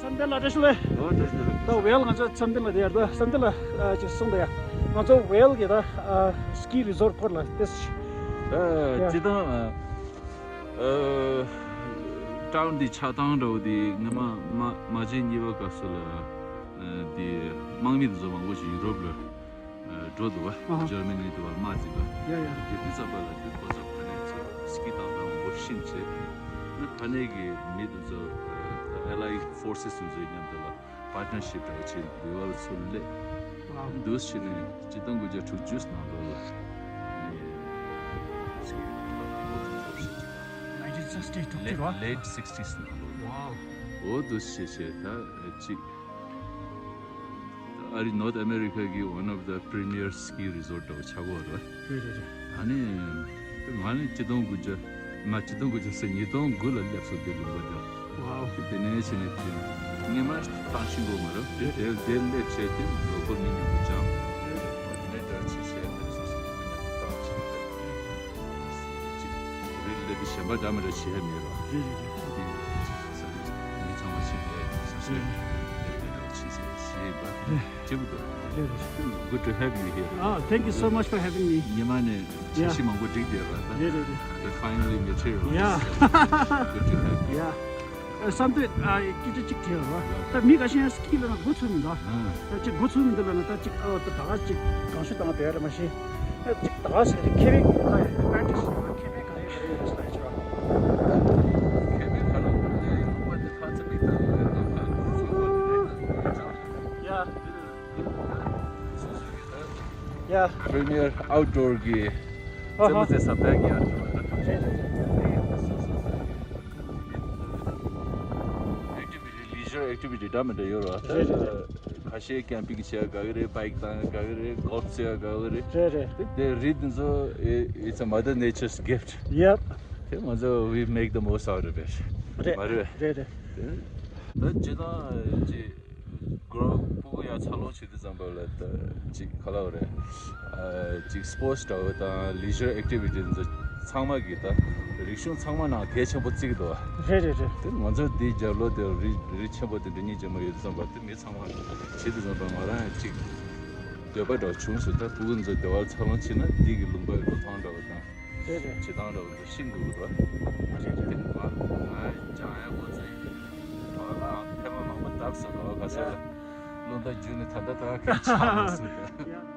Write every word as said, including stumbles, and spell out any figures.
བསམ་གཏན་ལགས་བཀྲ་ཤིས་བདེ་ལེགས། ཨོ་བཀྲ་ཤིས་བདེ་ལེགས། ད་ཝེལ་ང་ཚོ་བསམ་གཏན་ལགས་དེ་ཡར་ད་བསམ་གཏན་ལགས་ཅིག་གསུངས་ད་ཡ། ང་ཚོ་ཝེལ་གི་ད་སི་ཀི་རི་ཟོར་སྐོར་ལ་ཏེས། ད་ཡ། སྤྱིར་བཏང་ཨ་ཊའུན་འདི་ཆགས་སྟངས་འདྲ་བོ་འདི་ངས་མ་མ་མ་བྱན་གཉིས་པ་སྐབས་སུ་ལ་ཨ་འདི་དམག་མི་དེ་ཚོ་མང་པོ་ཞིག་ཡུ་རོབ་ལ་ཨ་འགྲོ་འདུག་བ། ཨ་ཧ། ཇར་མ་ནི་དུ་བ་དམག་འཛིན་པ། ཡ་ཡ། དེ་དུས་ཙམ་པ་ལ་དེ་ཁོ་ཚོ་ཕ་ནས་ཚོ་སི་ཀི་བཏང་སྟངས་མང་པོ་ཤེས་བྱས། ཨ་ཕ་ནས་ཀྱི་མི་དེ་ཚོ་ཨ་ཨེ་ལའེ་ཕོར་སེ་སི་དེ་ཚོའི་མཉམ་དུ་ལ་པར་ཊི་ནར་ཤིབ་འདྲ་བོ་བྱས་ཝེལ་ཚུར་སླེབས། ཝའོ། འདུག་སེ་བྱས་ནས་ཆིག་སྟོང་དགུ་བརྒྱ་དྲུག་ཅུ་ནང་ལོགས་ལ་ངས་ཅིག་ལོ་དྲུག་ཅུ་ཞིག་ཅིག་nineteen sixty དྲུག་ཅུ་རེད་བ། Late sixties ནང་ལོགས་ལ། ཝའོ། འོ་འདུག་སེ་བྱས་བྱས་ད་ཅིག་ཨ་རི་North America གི་one of the premier ski resort འདྲ་བོ་ཆགས་ཀྱི་ཡོད་རེད། རེད་རེད་རེད། ཨ་ནི། ང་ནི་ཆིག་སྟོང་དགུ་བརྒྱ། མ་ཆིག་སྟོང་དགུ་བརྒྱ་ཟེར་ཉིས་སྟོང་དགུ་ལ་སླེབས་སོང་དེ་ལུང་པ་འདྲ། ཝའོ། དེ་དེ་ནས་བྱས་ནས་དེ་སྔོན་མ་བཏང་ཤེས་ཀྱི་མ་རེད། དེ་དེ་དེ་སླེབས་བྱས་དེ་ལོ་ཀལ་མི་མཉམ་དུ་སྦྱངས། དེ་ནས་འདྲ་ཆེ་བྱས་དེ་སོ་སོ་མི་མཉམ་དུ་བཏང་བྱས། ཅིག་རི་སླེབས་དུས་གཞན་པ་འདྲ་མི་འདྲ་བྱེད་ཡ་མེད་རོ། རེད་རེད་རེད། དེ་ས་མི་ཚང་མ་ཕྱིན་ནས་སོ་སོའི་རེད། དེ་འདྲ་བྱེད་ཟེར་ཞེས་པ། རེད། Good to have you here. Ah, thank you so much for having me. ཉི་མ་ནས་འཆར་གཞི་མང་པོ་བསྒྲིགས་བསྡད་པ་ད། རེད་རེད་རེད། They finally materialized. Yeah. Good to have you. Yeah. བསམ་དོན་ཨ་སྐད་ཆ་གཅིག་དྲིས་ལ་རོ། ད་མི་ཁ་ཤས་ཡང་སི་ཀི་ལ་ན་འགོ་ཚུགས་མི་འདུག་ཨ། ད་ཅིག་འགོ་ཚུགས་མི་འདུག་ལ་ན་ད་ཅིག་ཨ་ད་ད་ག་ཅིག་གང་ཤུ་དང་དེ་རེད་མ་ཤེས། ད་ཅིག་ད་ག་ཟེར་ཁེ་བེ་གི་ད་ཡ་ཨེ་ཌི་ཝན་ཊེ་ཇི་ཁེ་བེ་ག་རེ་རེད་ལ་ཅིག་ཨ། ཁེ་བེ་ག་ལ་ཁུར་ཏེ་ཡོང་བ་དེ་ཁ་ཚ་མིག་ཏང་ལ་ཡ། ཡ། Premier Outdoor གི་ཨ་ཧ། རྩེད་མོ་རྩེ་ས་བེག་ཡར་འགྲོ་བ་ད། རེད་རེད་རེད། Activity Leisure Activity འདྲ་མི་འདྲ་ཡོད་རེད་བ། རེད་རེད་རེད། ཁ་ཤས་ཀེམ་པིང་བྱེད་ཡ་དགའ་གི་རེད། བྷའིག་བཏང་ཡ་དགའ་གི་རེད། གོལ་ཕ་རྩེ་ཡ་དགའ་གི་རེད། རེད་རེད། དེ་དེ་རི་དེ་ཚོ་It's a Mother Nature's gift. Yep. དེ་ང་ཚོ་we make the most out of it. རེད། མ་རེད། རེད་རེད། དེ་ད་ཇི་ལྟར་ཅིག་གོ་སྤུ་གུ་ཡ་འཚར་ལོངས་བྱེད་དུས་ཙམ་པ་ལ་ད་ཅིག་ག་ལབ་རེད། ཨ་ཅིག་སི་པོར་ཊི་འདྲ་བོ་དང་Leisure Activity འདི་ཚོ་ཚང་མ་གི་ད་རིག་གཞུང་ཚང་མ་ནང་གལ་ཆེན་པོ་བརྩི་གི་འདུག་བ། རེད་རེད་རེད། དེ་ང་ཚོ་འདི་རྒྱབ་ལོགས་དེ་རི་རི་ཆེན་པོ་དེ་འདྲ་གཉིས་ཀྱང་མ་ཡོད་དུས་ཙམ་པ་དེ་མི་ཚང་མ་བྱེད་དུས་ཙམ་པ་ང་རང་ཅིག་འདོད་པ་འདྲ་བོ་བྱུང་སོང་། ད་སྤུ་གུ་ཚོ་སྡེ་བར་འཚར་ལོངས་བྱེད་ན་འདི་གི་ལུང་པའི་འགྲོ་སྟངས་འདྲ་བོ་དང་། རེད་རེད། བྱེད་སྟངས་འདྲ་བོ་འདི་ཤེས་དགོས་རེད་བ། རེད་རེད། དེ་ང་ང་སྦྱང་ཡག་པོ་ཚོ་ཡིན། ང་ལའང་ཐེངས་མ་མང་པོ་བརྡབས་སོང་། ག་ས་ལ་རླུང་རྟ་རྒྱུག་ནས་ད་ལྟ་ད་ག་ཆགས་མ་སོང་།